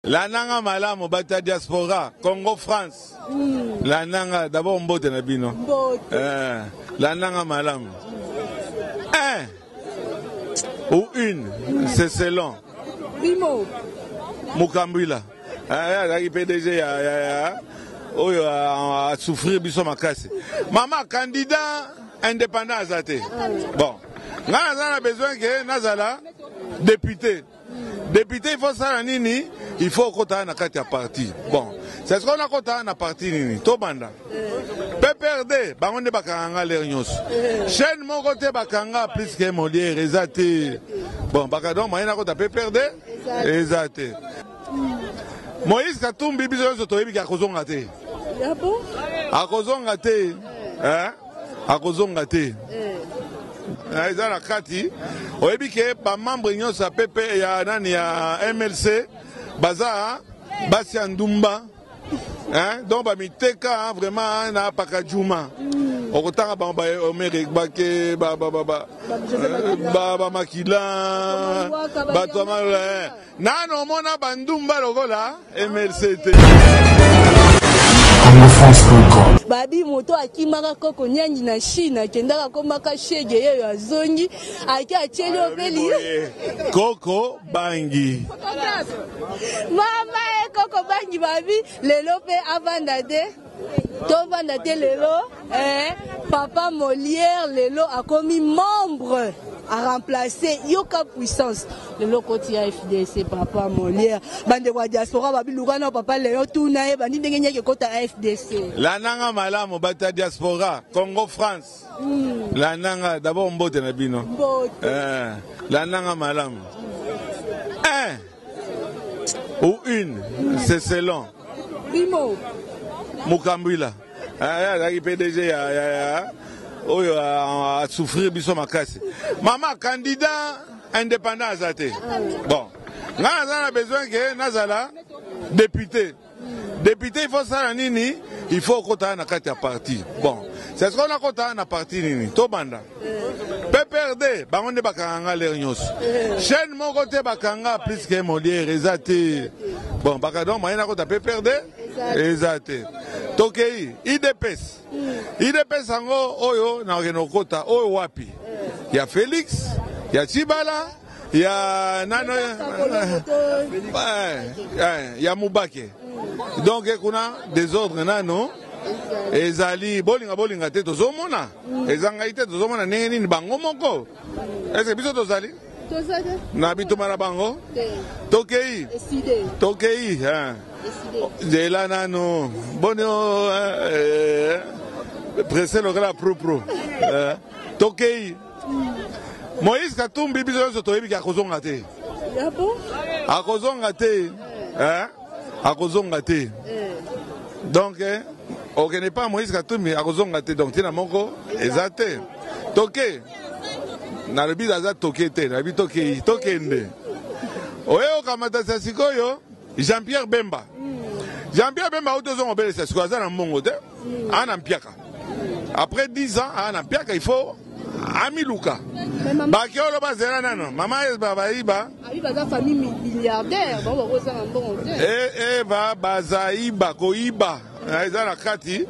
Landanga malamu bato ya diaspora Congo France. Landanga d'abord mbote na bino. Mbote. Landanga malamu. Un ou une, c'est selon. Bimo. Mukambwila. Azalaki PDG ya oyo a souffrir biso makasi. Mama candidat indépendant aza te. Bon. Nga naza na besoin ke nazala député. Député il faut sala nini? Il faut okota na kati ya parti. Bon, c'est ce qu'on a kota na parti nini? Tobanda. PPRD bango nde bakanga nga lere nyonso. Chaîne moko te bakanga plus que Molière eza te. Bon, baka donc moyen nakota PPRD eza te. Moïse Katumbi biso nyonso toyebi ke akozonga te. Ah bon? Akozonga te. Hein? Akozonga te. Eza na kati oyebi ke bamembre nyonso ya PP ya nani ya MLC baza basi ya ndumba, hein? Donc bamiteka vraiment na pakajuma. Okotanga bango ba Omere bake ba ba ba ba ba ba makila bato ya malola nano omona bandumba lokola MLC te. Babi moto akimaka koko nyangi na Chine, akendaka akomaka shege, yeyo azongi ake atieli obeli koko bangi mama e koko bangi. Babi lelo mpe avanda te, tovanda te lelo. Papa Molière lelo akomi membre a remplacer yoka puissance lelo koti ya FDC. Papa Molière, bandeko ya diaspora babiluka na papa Leo tuna ye bandi ndenge nyaki ekota FDC. Landanga malamu bato ya diaspora Congo France. Landanga d'abord mbote na bino. Mbote. Landanga malamu. Un ou une, c'est selon. Bimo. Mukambwila. Azalaki PDG ya oyo a souffrir biso makasi. Mama candidat indépendant aza te. Bon, nga naza na besoin ke nazala député. Député il faut sala nini? Il faut okota na kati ya parti. Bon, c'est ce qu'on a kota na parti nini? Tobanda. PPRD bango nde bakanga nga lere nyonso. Chaîne moko te bakanga plus que Molière eza te. Bon, baka donc moyen nakota PPRD eza te. Tokei UDPS. UDPS yango oyo nakokende kokota oyo wapi? Ya Félix, ya Tshibala, ya nano ya Mubake. Donc kuna désordre nano ezali, bolinga bolinga te, tozomona eza ngai te, tozomona ndenge nini bango moko. Est-ce biso tozali na bituma na bango? Tokei tokei nzela nano boni presse lokola prupru. Tokei Moïse Katumbi biso nyonso toyebi ke akozonga te. Akozonga te. Akozonga te. Donc okende pa Moïse Katumbi akozonga te, donc ntina moko eza te. Toke nalobi aza toke te, nalobi tokei tokende oye okamata sa sikoyo Jean-Pierre Bemba. Jean-Pierre Bemba auti ozonga obelesa sikoyo aza na mbongo te, aa na mpiaka. Après 10 ans aa na mpiaka, il faut amiluka bake olo bazela nano mama bayiba eva bazaiba koyiba eza na kati.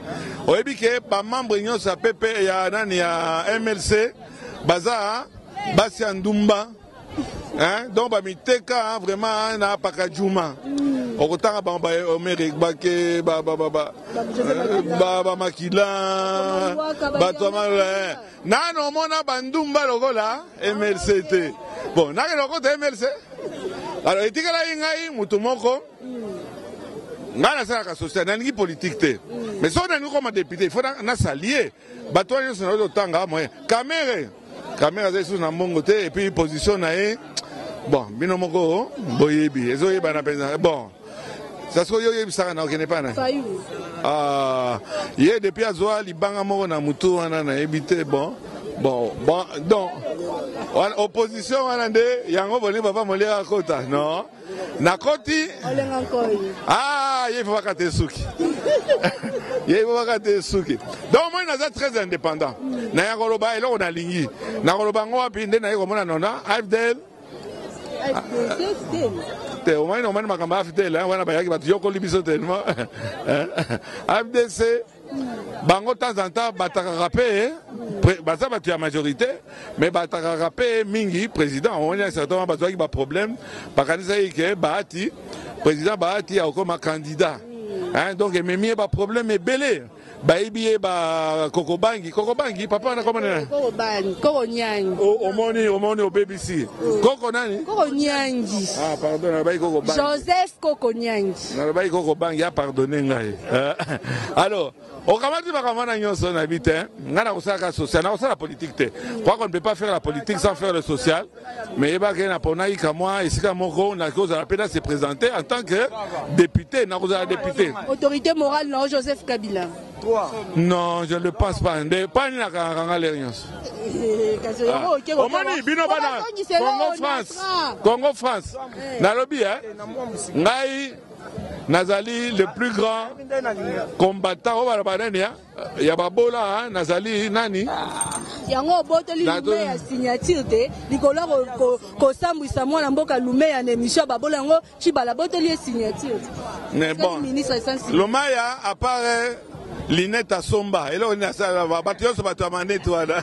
Oyebi ke bamembre nyonso ya PP ya nani ya MLC baza basi ya ndumba, hein? Donc bamiteka vraiment na pakajuma. Okotanga bango ba Omere bake ba ba ba ba ba bamakila bato ya malola nano omona bandumba lokola MLC te. Bon, nakende kokota MLC. Alors etikalaki ngai motu moko. Ngai nasalaka social, nalingi politique te, mais soki nalingi koma député, il faut nasalie bato wana nyonso. Naoki kotanga moyen Kamerhe. Kamerhe aza lisusu na mbongo te, et puis position na ye, bon, bino moko boyebi, ezoyebana mpenza. Bon, sasi oyo oyebisaka na okende pa na ah, ye depuis azwa libanga moko na mutu wana, nayebi te. Bon, donc opposition wana nde yango bolingi papa Molière akota? Non, nakoti. Ah, ye faut bakata esuki, ye faut bakata esuki. Donc moi naza très indépendant. Naya koloba eloko nalingi, nakoloba yango wapi nde naye komona nona AFDL. Te, omoni, omoni makambo ya AFDL, hein, wana bayaki bato yokoli biso tellement. AFDC bango temps en temps batakaka mpe, baza bato ya majorité, mais batakaka mpe mingi président. Omoni, un certain moment bazwaki baproblème, bakanisaki ke Bahati, président Bahati akokoma candidat, hein, donc ememi ye baproblème ebele. Bayebi ye ba kokobangi kokobangi papa wana komona nani? Koko bangi, koko nyangi. Omoni, omoni, obebisi koko nani? Koko nyangi. Ah pardon, nalobaki koko bangi. Joseph Koko Nyangi. Nalobaki koko bangi, a pardonne ngai. Alors okamati makambo wana nyonso, nayebi te. Ngai nakosalaka social, nakosala politique te. Crois qu'on ne peut pas faire la politique sans faire le social, mais yebaki naponaki kamwa esika moko nakozala mpe na se présenter en tant que député, nakozala député. Autorité morale na Joseph Kabila? Non, je ne le pense pas. Nde pa nini akangaka nga lere nyonso? Omoni bino bana Congo France, Congo France, nalobi ngai nazali le plus grand combattant oyo baloba nani ya babola, nazali nani. Yango obotoli lume ya signature te likolo ya kosambwisa mwana mboka lume ya na émission ya babola. Yango Tshibala botoli ye signature. Mais bon, ministre sans signature. Lomaya, à part linete asomba, eloko nini asala? Bato nyonso, bato ya manete wana,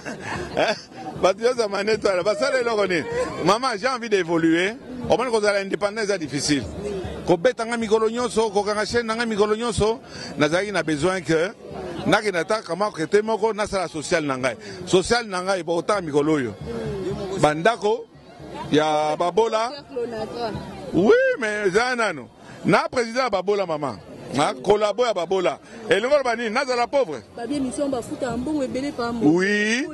bato nyonso ya manete wana basala eloko nini? Mama, j'ai envie d'évoluer. Omoni, kozala indépendant eza difficile, kobeta nga mikolo nyonso, kokanga chaîne na nga mikolo nyonso. Nazalaki na besoin que nakende ata kama kete moko, nasala social na ngai, social na ngai. Bokotanga mikolo oyo bandako ya babola. Oui, mais eza nano na président ya babola, mama kolabo ya babola. Elingi oloba nini? Nazala pauvre? Oui,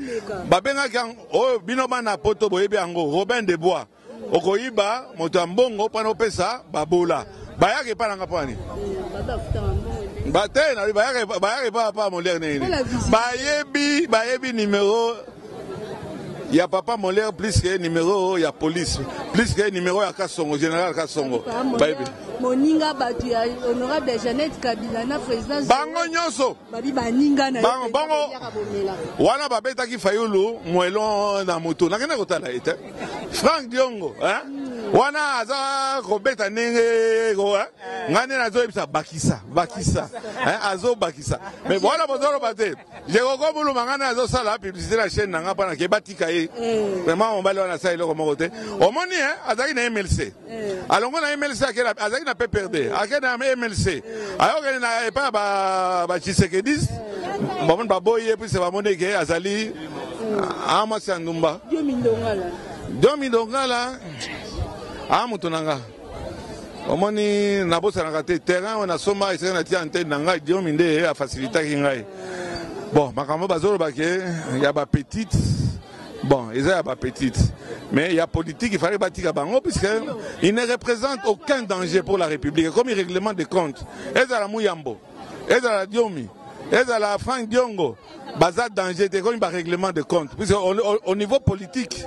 babengaki oyo bino bana poto boyebi yango, Robin de Bois. Okoyiba moto ya mbongo mpona opesa babola. Bayaka epa nanga mpo nini? Bate bayaka epa papa Molière nini? Bayebi, bayebi numéro ya papa Molière plus que numéro ya police, plus que numéro ya Kasongo, général Kasongo. Bayebi. Moninga bato ya honorable Jeannette Kabila na président. Bango nyonso. Babi baninga na. Bango, bango wana babetaki Fayulu mwelon na moto. Nakende kotala ye te. Frank Diongo, hein? Wana aza kobeta ndenge ngai nde nazoyebisa bakisa bakisa, azobakisa. Mais wana bozoloba te Jekoko Buluma. Ngai nde azosala publicité na chaîne na ngai mpona ke batika ye. Vraiment, mobali wana asala eloko moko te. Omoni, azalaki na MLC, alongo na MLC, azalaki na PPRD, akende na MLC, ayokende na epai ya batshisekedis. Bamoni baboyi ye puisque bamoni ke azali amwasi ya ndumba. Diomi Ndongala a moto na nga. Omoni, nabosanaka te terrain oyo nasomba, esika natia antenne na ngai. Diomi nde afacilitaki ngai. Bon, makambo bazoloba ke ya bapetite, bon, eza ya bapetite, mais ya politique, il fallait batika bango puisque il ne représente aucun danger pour la République. Comme règlement de compte, ezala Muyambo, ezala Diomi, ezala Frank Diongo, baza danger te. Komi barèglement de compte, puisque au niveau politique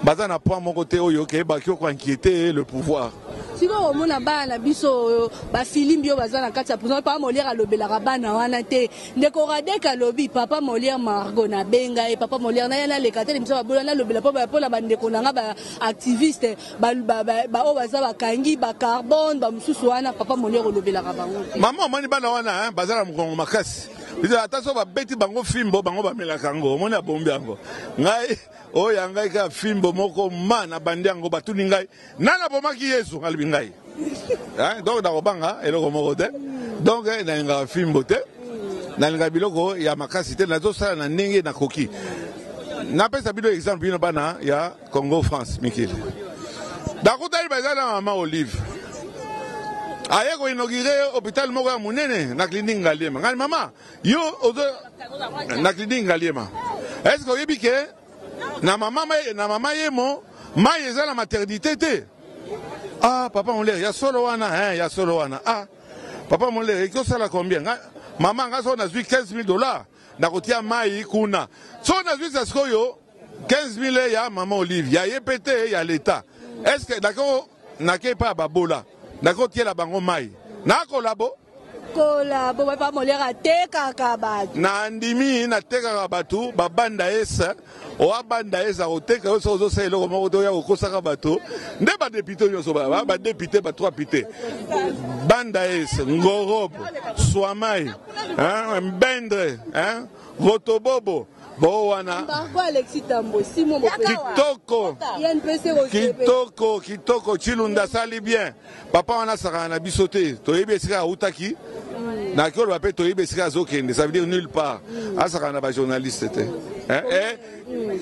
baza na point moko te oyo ke baki koinquiéter le pouvoir. Sikoyo omona bana na biso oyo bafilimbi oyo baza na kati ya prison, papa Molière alobelaka bana wana te. Ndeko Radek alobi papa Molière Margo nabenga ye papa Molière naya naleka te biso babola, nalobela mpo mpona bandeko na nga baactiviste baoyo baza bakangi bacarbone bamosusu wana. Papa Molière olobelaka bango te. Mama, omoni bana wana, baza na mokongo makasi. Ata so babeti bango fimbo, bango bamelaka yango. Omoni, abombi yango. Ngai oyo ya ngai kaka fimbo moko ma na bandi yango. Batuni ngai nani abomaki Yesu, alobi ngai. Donc nakobanga eloko moko te. Donc nalingaka fimbo te, nalingaka biloko ya makasi te. Nazosala na ndenge nakoki. Napesa bino exemple, bino bana ya Congo France mikili. Nakutani baza na mama Olive, aye koinaugurer hôpital moko ya monene na clinique Ngaliema. Ngai mama yo ozo na clinique Ngaliema, est ce que oyebi ke na mama yemo mai eza na maternité te? Ah, papa Molière, ya solo wana, hein, ya solo wana. Ah, papa Molière, ekosala combien? Nga mama, nga so nazwi 15 000 $, nakotia mai kuna. So nazwi sa sikoyo 15 000 ya mama Olive, ya ye mpe te, ya l'État. Est ce que nako nake epai ya babola, nakotiela bango mai? Nakolabo. Bakolabo papa Molière atekaka bato. Na ndimi natekaka bato babanda esa oa banda eza koteka yo soki ozosala eloko moko te oya kokosaka bato nde badepute nyonso badepute ba trois pite banda es ngorob swamai mbendre rotobobo bo wana kitoko kitoko kitoko chilunda asali bien papa wana asakana na biso te toyebi esika autaki naki oloba mpe toyebi esika azokende ça veut dire nulle part asakana na bajournaliste te et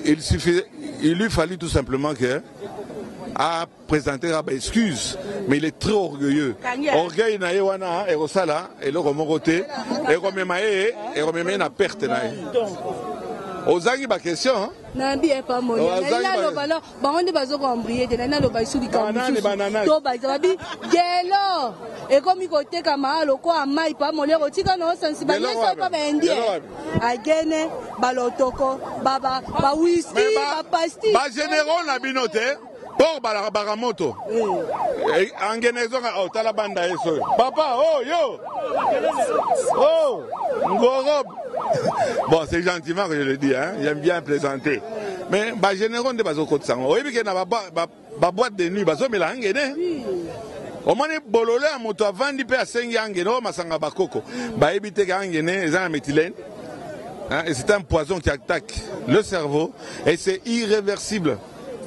il suffit il lui fallut tout simplement que a présenter ba excuse mais il est très orgueilleux orgueil na ye wana ekosala eloko moko te ekomema ye ekomema ye na perte na ye ozangi baquestion nayebi ye pa monialoba no bango nde bazokoembrie te nani naloba lisu likambo mosusu to baza babi gelo ekomi kotekama lokola mai pa moliere otika na osansi banyeso pa baindien agene balotoko bawiski bapasti bagénéraux na bino te port balaka moto eh. Angene ezonga oh, tala banda ye soyo papa oh yo oh ngorob bon c'est gentiment que je le dis hein j'aime bien plaisanter mais ba généraux nde bazokotisa yango oyebi ke na ba boîte de nuit bazomela angene omoni bololo ya moto avandi mpe asengi angene oyo masanga bakoko bayebi te ke angene eza na méthylène hein, et c'est un poison qui attaque le cerveau et c'est irréversible.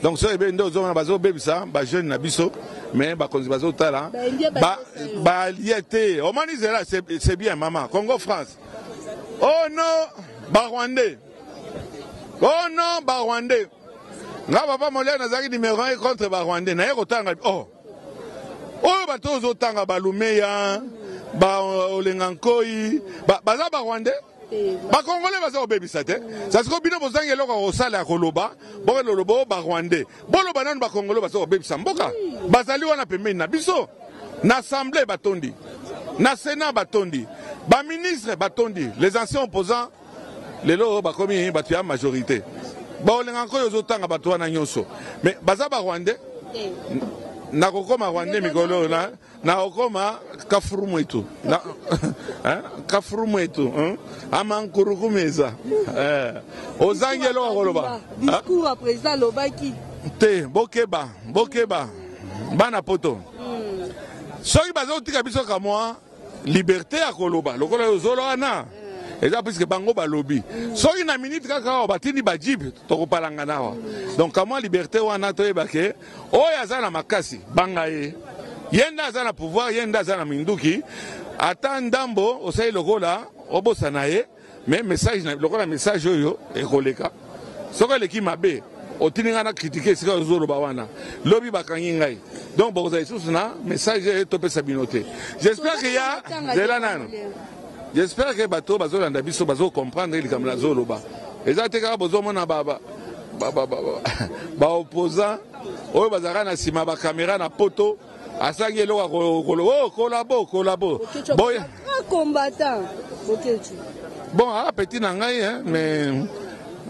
Donc soki ebe nde ozomona bazobebisa bajeune na biso mais bakonzi bazotala balie te omoni zela c'est bien mama Congo France oh non barwandais oh non barwandais nga papa Molière nazalaki numéro 1 contre barwandais naye kotanga oh oyo bato ozotanga balumeya baolenga nkoi baza barwandais bakongole baza kobebisa te sasiko bino bozangi eloko ya kosala ya koloba bokeloloba o barwandais boloba nanu bakongole baza kobebisa mboka bazali wana pembeni na biso na assemblée batondi na sénat batondi baministre batondi les anciens opposants lelo oyo bakomi bato ya majorité baolenga nkoyo ozotanga bato wana nyonso mais baza barwandais nakokoma rwandais mikolo oyo nakokoma kafuru mwetu kafuru mwetu amankurukumeza eh. Ozangi eloko koloba discours ya président alobaki te bokeba bokeba bana poto soki bazotika biso kamwa liberté ya koloba lokola ozolo wana eza puisque bango balobi soki na minute kaka awa batindi bajibe tokopalangana awa donc kamwa liberté wana toyeba ke oyo aza na makasi banga ye ye nde aza na pouvoir ye nde aza na minduki ata ndambo osali lokola obosana ye mais message lokola message oyo ekoleka soki eleki mabe otindi ngai na kritike esika ozoloba wana lobi bakangi ngai donc bokozala lisusu na message topesa bino te j'espère que ya zela nano j'espère que bato bazolanda biso bazocomprendre likambo nazoloba eza te kaka bozomona baopposant oyo bazalaka na nsima bakamera na poto asalaki eloko ya koloba oh, kolabo kolabo boye combattant bon ah petit na ngai hein, mais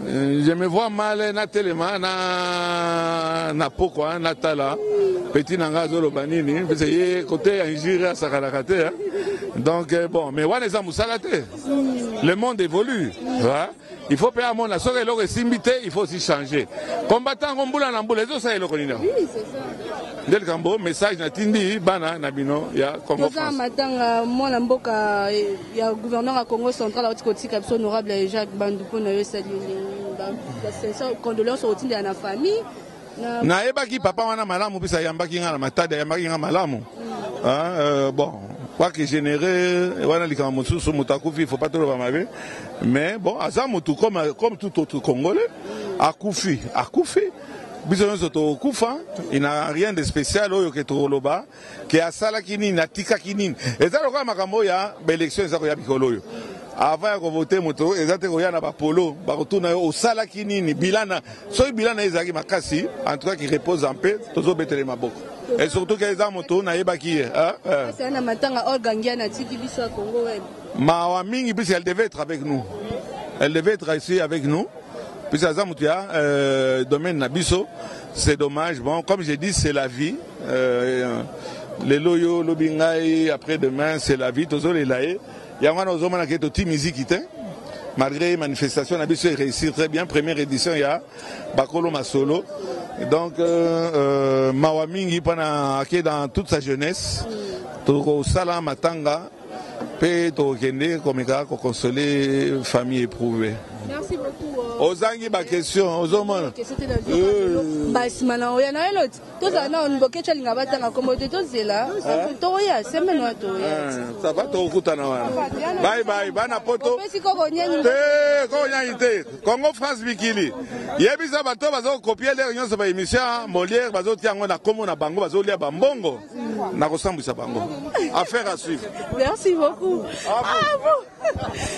je me vois mal natelema na na pokwa natala petit na ngai azoloba nini parce ye kote ya injure asakalaka te hein. Donc bon mais wana eza mosala te le monde évolue hein? Il faut mpe amona soki eloko esimbi te il faut aussi changer combattant yango mbula na mbula ezosala eloko nini nde likambo message natindi bana na bino ya Congo France matanga mwana mboka ya gouverneur ya Congo central auti kotika biso honorable Jacques Bandu mpo na yo esali condoléance otindela na famille. Nayebaki papa wana malamu mpesa ayambaki nga na matadi ayambaki nga malamu bon quoique généreux wana likambo mosusu moto akufi il faut pas toloba mabe mais bon aza motu comme, comme tout autre congolais akufi akufi biso nyonso tokokufa il n'a rien de spécial oyo ke tokoloba ke asalaki nini atikaki nini eza lokola makambo oyo ya baélection eza koya mikolo oyo avant ya kovote moto eza te koya na bapolo bakotuna yo osalaki nini bilana soki bilana ezalaki makasi en tout cas qui repose en paix tozobetele maboko et surtout ke eza moto nayebaki ye na matanga Olga Ngiana atiki biso ya Congo Web mawa mingi puisque elle devait être avec nous elle devait être ici avec nous puisque aza moto ya domaine na biso c'est dommage bon comme j'ai dit c'est la vie. Lelo yo lobi ngai après demain c'est la vie tozolela ye. Yango wana ozomona ke toti miziki te. Malgré manifestation na biso réussir très bien première édition ya bakolo masolo. Donc euh, euh, mawa mingi mpona ake dans toute sa jeunesse. Tokosala matanga mpe tokokende komeka kokonsole famille éprouvée. Merci beaucoup. Euh, ozangi ba question ozomona. Basima na oya na eloti. Tozala na boketshu alinga batanga kombo te tozela toya semaine wana toya. Ça va tokokutana wana. Bye bye bana poto. Opesi koko nyanyi. Te koko nyanyi te. Congo France mikili. Yebisa bato bazo copier lere nyonso ba émission Molière bazotia yango na kombo na bango bazolia ba mbongo na kosambwisa bango. Affaire à suivre. Merci beaucoup. Ah bon.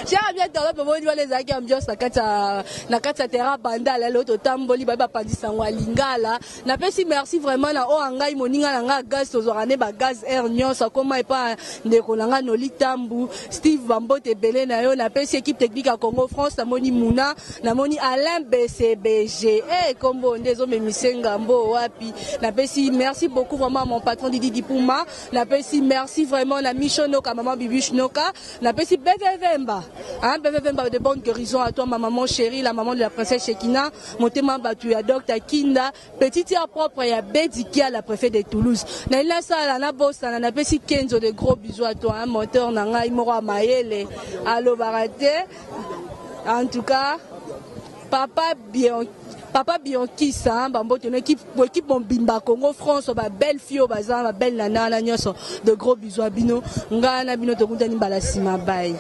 Cher ami internaute, bomoni wana ezalaki ambiance na kati ya na kati ya terrain bandala lelo totamboli baye bapanzi sango ya lingala. Napesi merci vraiment na oyo ngai moninga na ngai gaz tozwaka nde ba gaz air nyonso akoma epa ndeko na ngai Noli Tambu, Steve Bambote ebele na yo. Napesi équipe technique ya Congo France, namoni Muna, namoni Alain BCBG. Eh kombo nde ezomemise ngambo wapi. Napesi merci beaucoup vraiment à mon patron Didi Dipuma. Napesi merci vraiment na Micho Noka, maman Bibiche Noka. Napesi BV Vemba, hein, BV Vemba de bonne guérison à toi ma maman chérie, la maman de la princesse Shekina, motema batu ya Docteur Kinda, petite ya propre ya Bedikia la préfet de Toulouse. Na ila sala na bosana napesi Kenzo de gros bisous à toi, hein, moteur na ngai moko ya mayele alobaka te. En tout cas, papa bien papa Bionkisa hein, bambote no équipe équipe mobimba Congo France ba belle fille baza ba belle nana na nyonso de gros bisous à bino ngai na bino tokutani mbala sima bye.